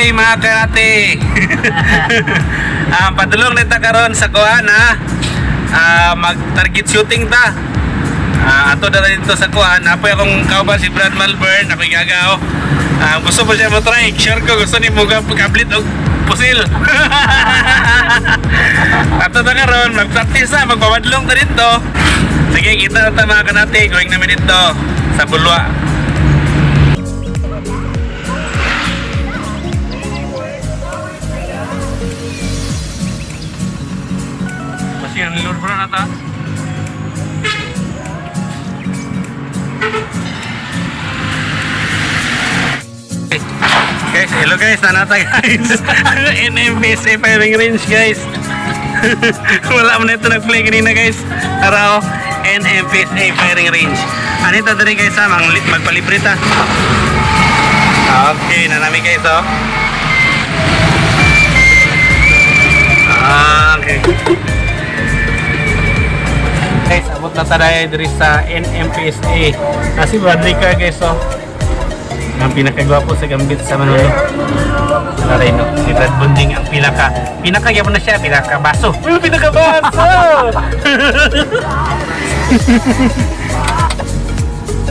Hi mga kanati. Padulong nita karon sa kuan ha. Mag-target shooting ta. Ato na dito sa kuan. Apoy akong kauban si Brad Malvern, ako'y gagaw. Gusto po siya mo try. Sure ko gusto ni mo kablit og pusil. Ato ta karon, mag-practice na, magpapadlong ta dito. Sige, kita na ta mga kanati, going namin dito sa Bulwa. Kasi ang lure bro na ta. Guys, hello guys, nanata guys. NMPSA firing range guys. Wala mo na ito nag-play kanina guys. Tara oh, NMPSA firing range. Ano ito diri guys ha, magpalibre ta. Okay, nanami guys oh. Ah, okay. Guys, abot na tayo diri sa NMPSA. Nasi Bradley car guys oh. Ang pinakagwapo sa gambit sa Manolo. Aray no, si Brad Bunding ang pinaka pinaka gyapon na siya, pinaka baso. Uy, pinaka baso.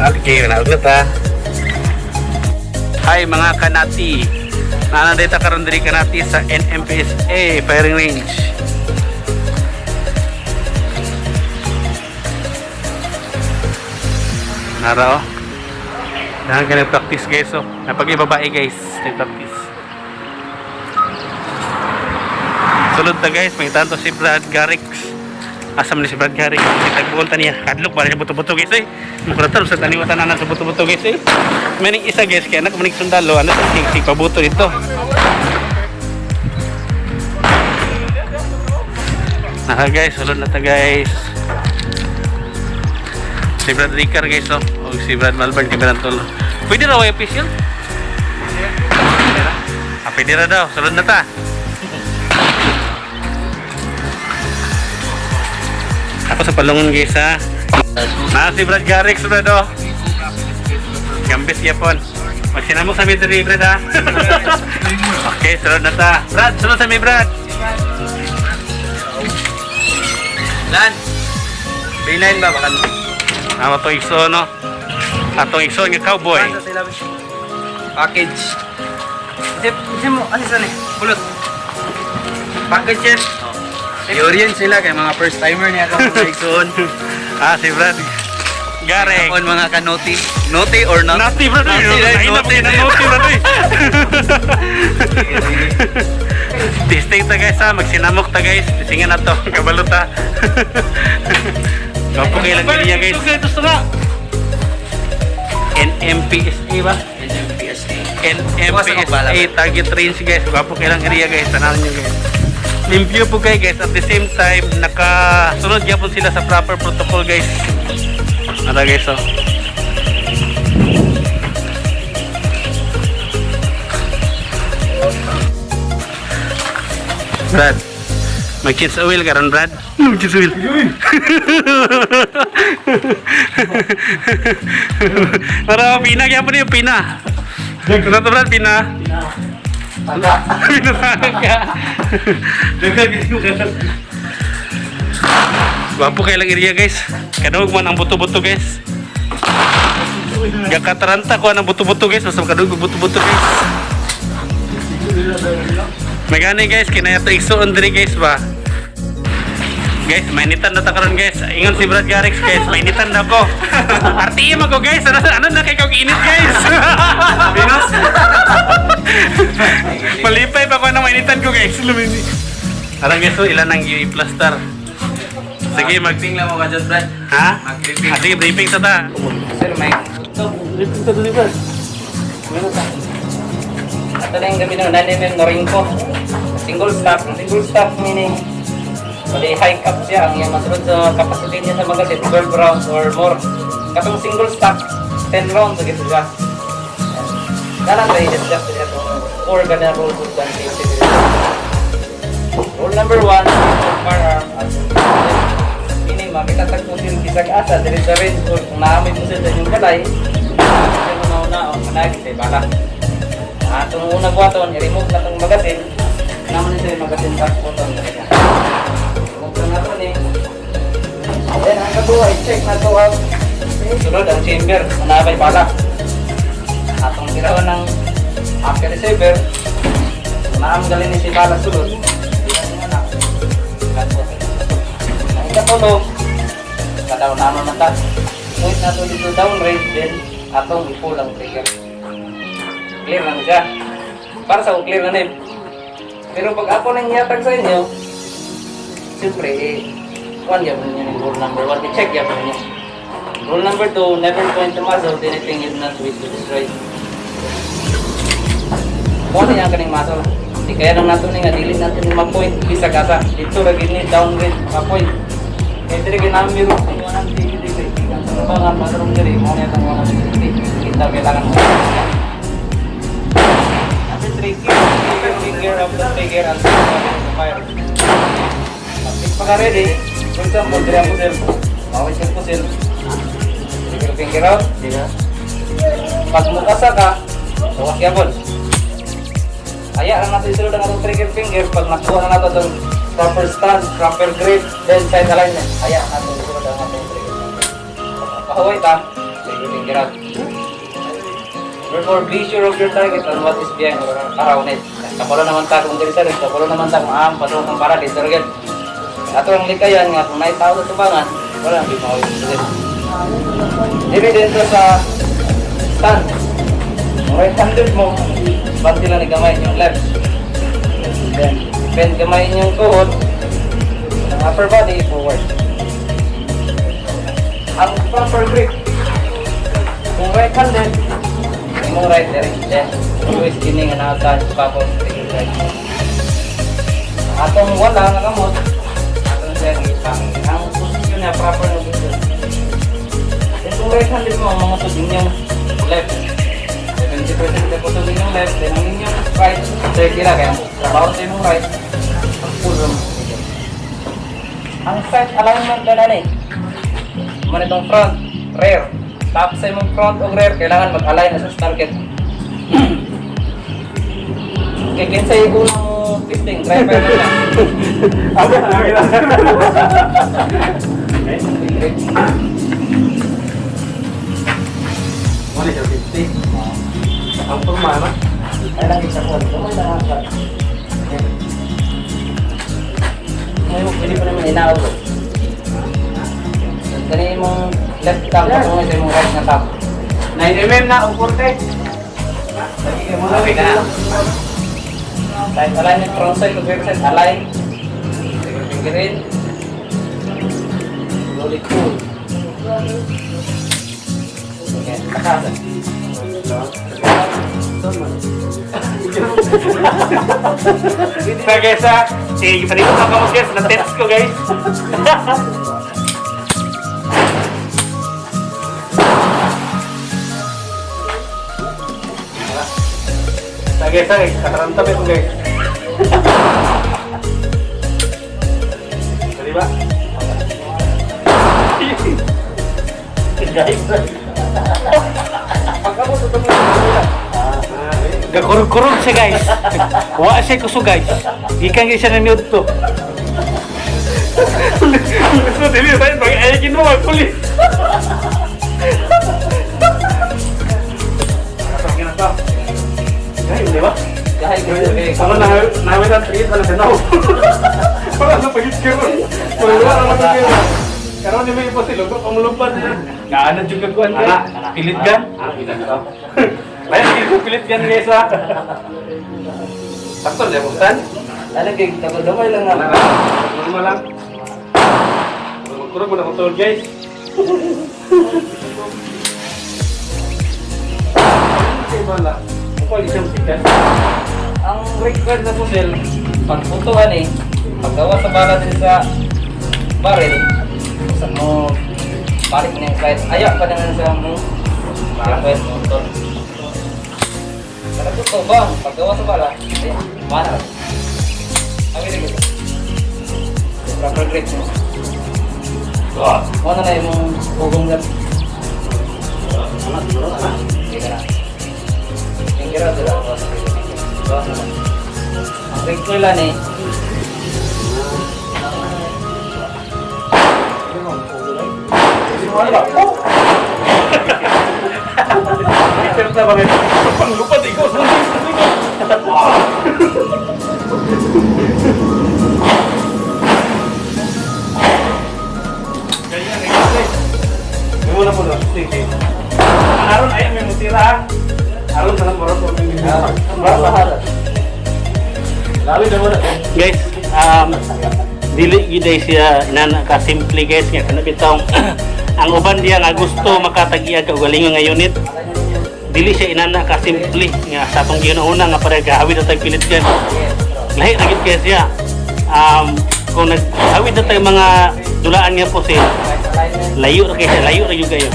Okay, naog na ta. Hi mga kanati. Nana dito karon diri kanati sa NMPSA firing range. Nara oh. Dahan ka nag-practice guys oh. Napag babae guys, nag-practice. Sulod ta guys, may tanto si Brad Garrix. Asa man ni si Brad Garrix? Kitagbuon ta niya. Kadlok ba niya buto-buto guys eh. Mukuratan sa taniwatan na sa buto-buto guys eh. May ning isa guys, kaya anak manig sundalo, ano sa sig pabuto dito. Naka guys, sulod na ta guys. Si Brad Ricard guys oh. O si Brad Malvern kay Brad Tolo. Pwede raw ay official? Ah, pwede ra daw. Sulod na ta. Ako sa palungon guys ha. Na si Brad Garrix Brad oh. Gambis yapon. Magsinamok sa mi diri Brad ha. Okay, sulod na ta. Brad, sulod sa mi Brad. Lan! B9 ba? Baka Amo to igso no. Atong igso nga cowboy. Package. Isip, isip mo, ano saan eh? Pulot. Package yan. I-orient sila kay mga first timer niya ako mga igsoon. Ah, si Brad Garrix. Ako mga kanoti. Naughty or not? Naughty bro. Naughty, Naughty, naughty. naughty, bro. Testing ta guys ha, magsinamok ta guys. Tisingan na to, kabalo ta. Kapo kailan niya guys. NMPSA ba? NMPSA. NMPSA target range guys. Gwapo kailang area guys. Tanawan nyo guys. Limpyo po kayo guys. At the same time, nakasunod gyapon sila sa proper protocol guys. Ano guys oh. Brad, mag-change oil karon Brad. Mag-change oil. Para pina gyapon yung pina. Ano to Brad, pina? Pina. Pina. Gwapo kayo lang area guys. Kadugog man ang buto-buto guys. Gakataranta ko ang buto-buto guys. Basta kadugog buto-buto guys. May gani guys, kinaya to igsuon diri guys ba? Guys, mainitan na ta karon guys. Ingon si Brad Garrix guys, mainitan na ko. Artiye man ko guys. Ano ano na kay kog init guys? Venus. Malipay pa ko ng mainitan ko guys. Lumini. Arang guys, so ilan ang i-plaster? Sige, mag Briefing lang mo ka dyan, Brad. Ha? Mag-briefing. Ah, sige, briefing sa ta. Sir, may Briefing sa dili Brad. Ito na yung gabi ng 9mm na ring ko. Single stack. Single stack meaning bali high cap siya. Ang iyang masulod sa capacity niya sa magasin, 12 rounds or more. Katong single stack, 10 rounds agad siya. Dalang ba i-adjust siya itong 4 gana rules of gun safety. Rule number 1, firearm at meaning makita tag pusil bisag asa diri sa range or kung naamay pusil sa inyong balay, siya mo na o kanagi sa bala. Ah, Atong una buhaton, i-remove na itong magazine. Naman ito yung magazine back button talaga. Remove na nato ni. Then ang kaduha, i-check na to ang sunod ang chamber, manabay bala. Atong tirawan ng upper receiver, naam galing ni si bala sulod. Di na niya na. Cut. Ang ikatulo, kadaw naman na ta. Point na to dito down range, then atong i-pull ang trigger. Clear na siya. Para sa akong clear na name. Pero pag ako nang yatag sa inyo, siyempre, eh, one yapon niya ng rule number one. I-check yapon niya. Rule number two, never point the muzzle to anything you do not wish to destroy. Kung ano niya ang kaning muzzle. Di kaya nang nato ni nga dili natin ni ma-point bisag asa. Dito ra gid ni down range ma-point. Kaya diri ginami ro kung 180 degree. Sa labangan padrong diri mo niya tong 180 degree. Kita kailangan mo. Number three, keep the finger of the trigger until the fire. Pag pagka ready, for example, diri ang pusil. Okay siya pusil. Trigger finger out. Pag mukasa ka, gawas gyapon. Aya lang nato isulod ang atong trigger finger pag nakuha na nato itong proper stand, proper grip, then sight alignment. Aya nato isulod ang atong trigger finger. Pag pahuway ta, trigger finger out. Therefore, be sure of your target and what is behind or around it. Kapalo naman ta kung diri sa rin, kapalo naman ta kung aham, padung kang para dito target. Ato ang likayan nga kung naay tao sa tubangan, wala nang di mawag sa. Diri din to sa stand. Ang right-handed mo, banti lang ni gamay yung left. Then, bend gamay inyong tuhod, ang upper body forward. Ang proper grip, kung right-handed, imong right diri. Then, always kini nga naa sa ibabaw sa trigger right. Atong wala nga kamot, atong siya gipa. Ang posisyon niya proper na posisyon. Then kung right-handed mo, ang mga sud inyong left. 70% na po sa inyong left, then ang inyong right, 30 lang. Kaya trabaho sa imong right, ang pull mo. Ang sight alignment na na eh. Muna itong front, rear. Tapos sa imong front o rear, kailangan mag-align na sa target. Kaya kinsa yung unang testing, driver na lang. Ako na lang. Okay. Wala siya 50. Ang forma na. Ay lang isa ko. Gamay lang ang flat. Ngayon, pwede pa naman inaog. Dali mong left thumb, patungay sa imong right na thumb. 9 mm na, o 40. Okay na. Sight alignment, front side to rear side, align. Trigger finger in. Slowly pull. Okay, takas. So guys, ah, eh, palito ka mo guys, na-test ko guys. So guys, ah, kataranta pa ito guys. Pwede ba? Guys, Pagkabot ito mo yung gakurog-kurog siya guys. Wa siya kusog guys. Ikan guys siya naniod to. So, dili tayo pag ayakin mo magpulis. Di ba? Gahay gahay. Ako na namin ang treat wala sa now. Wala na pagit karon. Wala na pagit. Karon ni may iposilog ang lumpad niya. Gaano jud ka kuan kay? Pilit gan. Ay, ko pilit gan guys ah. Sakto na buksan. Ano kay damay lang nga. Normal lang. Magkurog mo na akong tuhod guys. Okay, bala. Ako isang sikat. Ang required na pusil, pag putuan eh, paggawa sa bala din sa barrel, sa mo balik na yung slide. Ayaw pa na sa mo request mo tol. Pero gusto ba, paggawa sa bala, ay, bala. Ang ito ito. Proper grip mo. Ano na yung ugong na. Sige na. Finger out sila. Recoil ani. Pero sa mga panglupad ikaw sa Kaya guys. Mo na po na. Sige. Aron ay may mutira ha. Aron sa moro ko may mutira. Guys, dili gyud ay siya nana ka simple, guys, nga kana bitong ang uban diya nga gusto makatag-iya kaugalingon nga unit, dili siya inana ka simple nga sa atong ginauna nga para gahawid na tag pilit yan. Lahi ra gyud kay siya. Kung naghawid na tag mga dulaan nga po siya, layo ra kay siya, layo ra gyud kayo.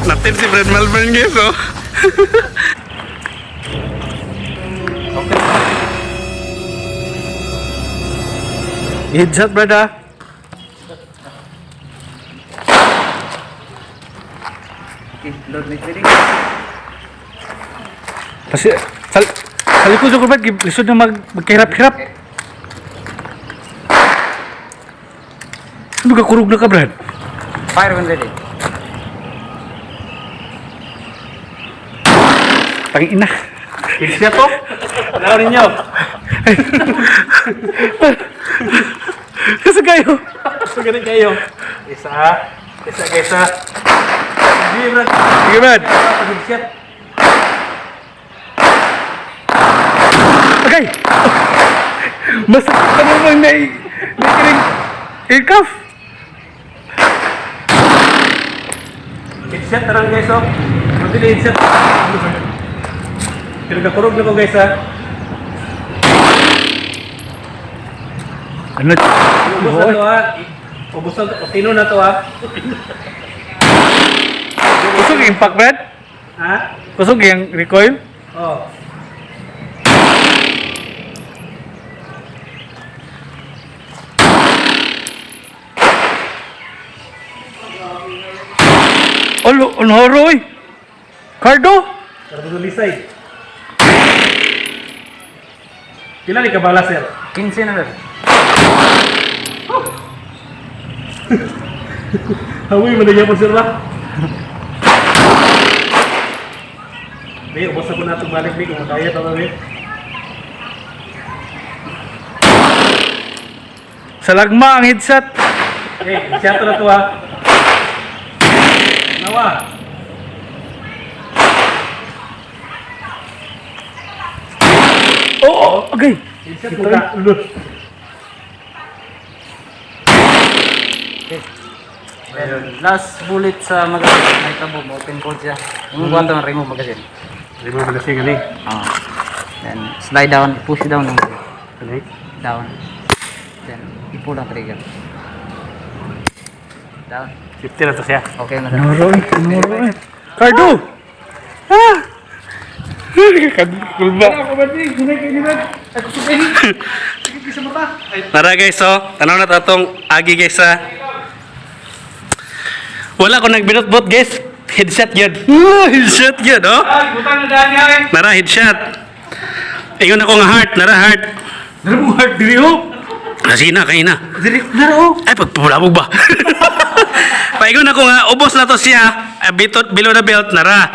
Natin si Brad Malvern, guys, oh. Headshot, brother. Okay, load make ready. Kasi sa likod ko, brad, lisod na magkahirap-hirap. Ano ka, kurog na ka, brad? Fire when ready. Tangina. Headshot to. Tanaw ninyo. Kasi kayo. So ganun kayo. Isa, isa, isa. Sige, Brad. Sige, brad. Pag-headshot. Okay. Masakit ka naman na nakinig aircuff. Headshot na lang, guys, oh. Mabili headshot. Pero kakurog na ko, guys, ha. Ano? Ubus na to, ha. Ubus na to. Tino na to, ha. Kusog yung impact, brad? Ha? Kusog yung recoil? Oh. Olo, onhoro, oy. Cardo? Cardo Lisay. Pila ni kabala, sir? 15 na, sir. Hawi, managyan po, sir, ba? May ubos na po na itong balik, may kung makaya pa ba, may. Sa lagma ang headshot. Okay, headshot na to, ha. Nawa. Oo, oh, okay. Headshot mo ka. Then, last bullet sa magazine, may tabo mo, open code siya. Yung buhaton ng remove magazine. Hindi mo kasi gani. Ah. Then, slide down, push down lang siya. Gani. Down. Then, i-pull ang trigger. Down. 50 na to siya. Okay na, sir. Onhoro, oy. Onhoro, oy. Cardo! Ah! Kulba. Tara, guys, oh. Tanaw na to atong agi, guys, ha. Wala ko nagbinotbot, guys. Headshot yun. Headshot yun, oh. Nara, headshot. Ingon ako nga heart. Nara, heart. Nara mo heart diri oh. Asina, kaina. Diri, nara oh. Ay, pagpulabog ba? Paingon ako nga, ubos na to siya. Ah, bitot, below the belt, nara.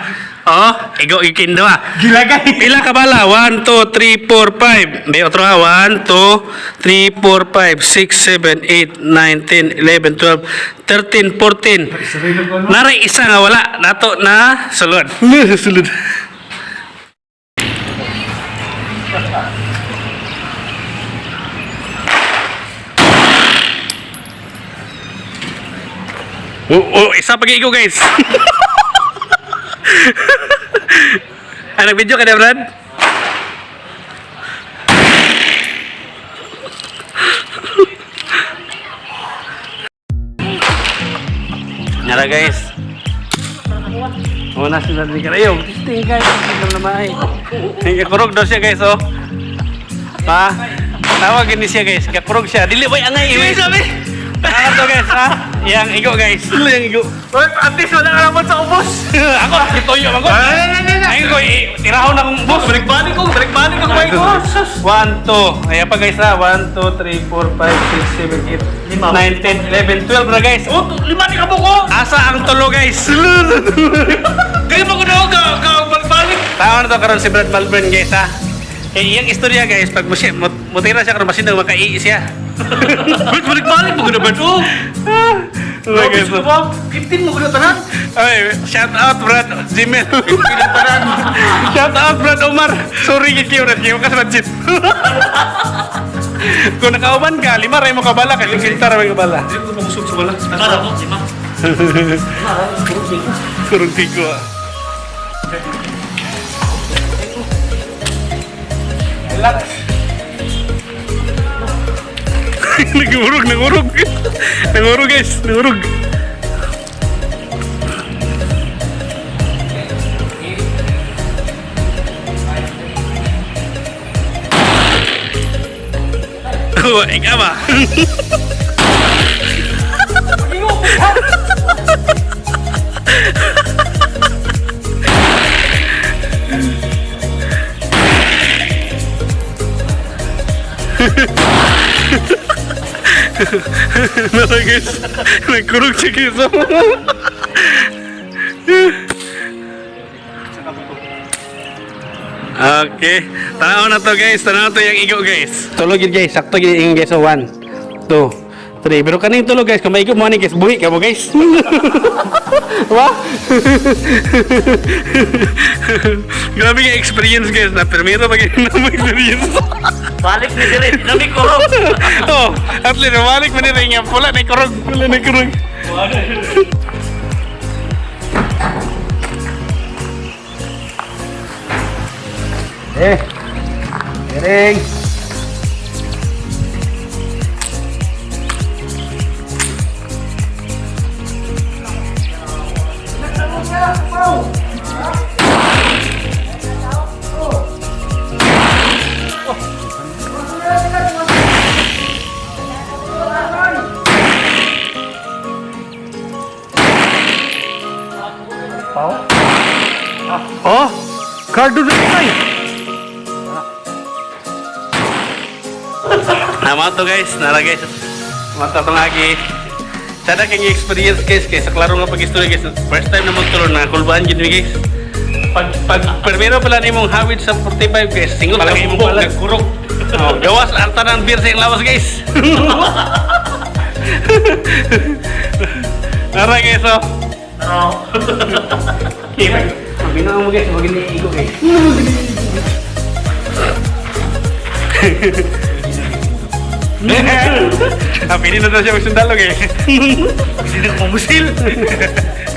Oh, igo ikindo ah. Gilagay. Pila ka bala? 1, 2, 3, 4, 5. May otro ha. 1, 2, 3, 4, 5, 6, 7, 8, 9, 10, 11, 12, 13, 14. Naray isa nga wala. Nato na sulod. Sulod. Oh, oh, isa pag igo, guys. Ah, nag-video ka na, Brad? Nara, guys. Una sila ni Karayo. Testing, guys. Tingnan naman ay. Kakurog daw siya, guys, oh. Pa. Tawag ni siya, guys. Kakurog siya. Dili way angay. Sabi. Tanaw to, guys, ha? Yang igo, guys. Yang igo. At least wala ka naman sa ubos. Ako, gituyo man ko. Ayun ko, tirahon akong bus. Balik-balik ko, balik-balik ako ay ko. 1, 2. Ayan pa, guys, ha. 1, 2, 3, 4, 5, 6, 7, 8, 9, 10, 11, 12 na, guys. Oh, lima ni kabuko. Asa ang tulo, guys? Kaya mo ko ka ka balik-balik. Tao na to karon si Brad Malvern, guys, ha. Kaya iyang istorya, guys, pag mutira siya karon masin makai siya. Balik-balik mo ko na ba to? Wala, guys. Grabe, ba? 15 mo ko na tanan. Ay, shout out Brad Jimel. Shout out Brad Omar. Sorry gid kayo, Brad. Kayo ka sa budget. Kung nakauban ka, lima ray mo kabala kasi kinta ra may kabala. Hindi ko mabusog sa wala. Para mo, lima. Kurang tigo, ah. Relax. Nagurog, nagurog. Nagurog, guys, nagurog. Oh, ikaw ba? Nara, guys, nagkurog siya, guys. Okay. Tanaw na to, guys. Tanaw to yung igo, guys. Tulog yun, guys. Sakto yun yung, guys. So, 1, 2, 3. Pero kaning tulog, guys. Kung maigo mo ni, guys, buhi ka mo, guys. Wa? Grabe nga experience, guys. Na primero pa na mo experience. Balik ni dire, dinami ko. Oh, at least balik mo ni rin nga. Pula na kurog. Pula na kurog. Eh. Ering. Oh, Cardo na tayo. Tama to, guys, nara, guys. Mata to lagi. Sada kang experience, guys, kay sa klaro nga pag-istorya, guys. First time na magtulo na kulbaan gid mi, guys. Pag primero pala nimong hawid sa 45, guys, single Palagi ka imong buhok, balas. nagkurog. Oh, gawas ang tanang beer sa iyong lawas, guys. Nara, guys, oh. Pero, Okay, Mabinaw mo, guys, wag ni igo, guys. Ah, pili na daw siya magsundalo, guys. Hindi na ko mamusil.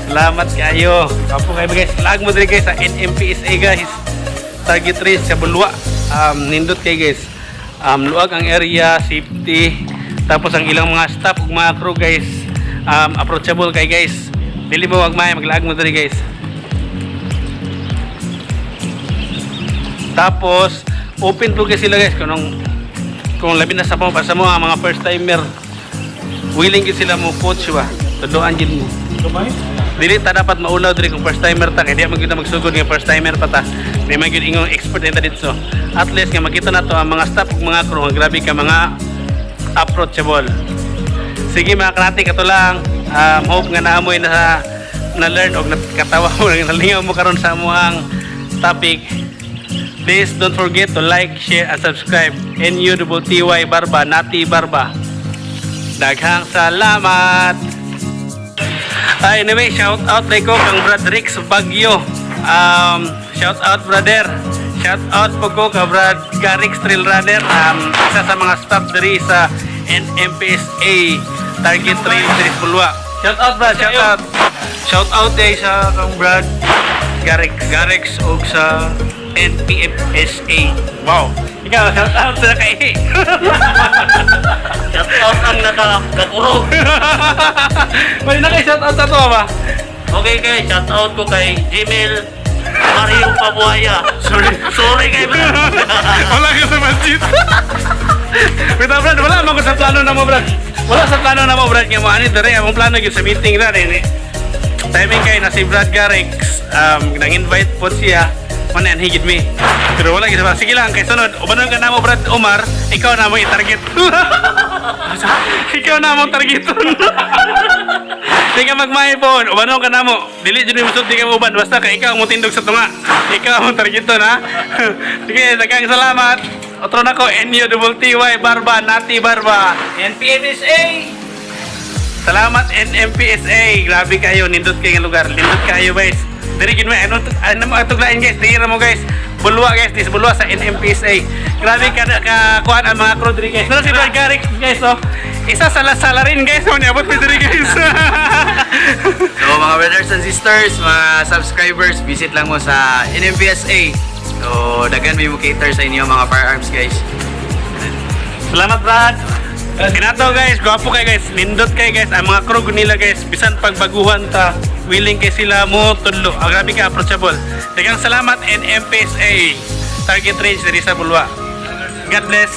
Salamat kayo. Kapo kayo, guys. Lag mo diri, guys, sa NMPSA, guys. Target race sa Bulwa. Nindot kay, guys. Luag ang area, safety. Tapos ang ilang mga staff ug mga crew, guys. Approachable kay, guys. Dili mo wag may maglaag mo diri, guys. Tapos open po guys sila, guys, kung labi na sa mo para sa mga mga first timer, willing gid sila mo coach ba. Tuduan gid mo. Kamay. Dili ta dapat maulaw diri kung first timer ta kay di man gyud na magsugod nga first timer pa ta. Di man gyud ingong expert ta didto. At least nga makita nato ang mga staff ug mga crew nga grabe ka mga approachable. Sige, mga krati, kato lang. Hope nga naamoy na na learn og nakatawa mo, nalingaw mo karon sa amuang topic. Please don't forget to like, share, and subscribe. NUTTY Barba, Nati Barba. Daghang salamat! Ah, anyway, shout out like ko kang Brad Rix Bagyo. Shout out, brother. Shout out po ko ka Brad Garix Trail Runner. Isa sa mga staff diri sa NMPSA Target Trail diri sa Bulwa. Shout out, Brad, shout out. Shout out day sa kang Brad Garix. Garex og sa NPFSA. Wow. Ikaw, shout out sa kay. Shout out ang nakakurog. Wala na kay shout out sa to ba? Okay kay, shout out ko kay Gmail Mario Pabuaya. Sorry. Sorry kay Brad. Wala ka sa budget. Wait, Brad, wala man ko sa plano na mo, Brad. Wala sa plano na mo, Brad, nga mo ani dere among plano gyud sa meeting na rin. Timing kay na si Brad Garrix, nang-invite po siya, man higid mi. Pero wala gyud sa sige lang kay sunod, ubanon ka na mo, Brad Omar, ikaw na mo i-target. Ikaw na mo targeton. Di ka magmaipon, ubanon ka na mo. Dili jud mo di ka mo uban basta kay ikaw ang motindog sa tunga. Ikaw ang targeton, ha. Sige, daghang salamat. Otro na ko NUTTY Barba, Nati Barba. NPMSA! Salamat, NMPSA. Grabe kayo, nindot kayo nga lugar. Nindot kayo, guys. Diri gid mo ano ano mo atuglain, guys. Diri ra mo, guys. Bulwa, guys, dis Bulwa sa NMPSA. Grabe ka ka kuan ang mga crew diri, guys. Pero si Brad Garrick, guys, oh. Isa sa salarin, guys, oh, niabot mi diri, guys. So mga brothers and sisters, mga subscribers, visit lang mo sa NMPSA. So daghan may mo cater sa inyo mga firearms, guys. Salamat, Brad. Kinato, guys, gwapo kay, guys, nindot kay, guys, ang mga crew nila, guys, bisan pagbaguhan ta, willing kay sila mo tudlo. Ang grabe ka approachable. Daghang salamat, NMPSA. Target range diri sa Bulwa. God bless.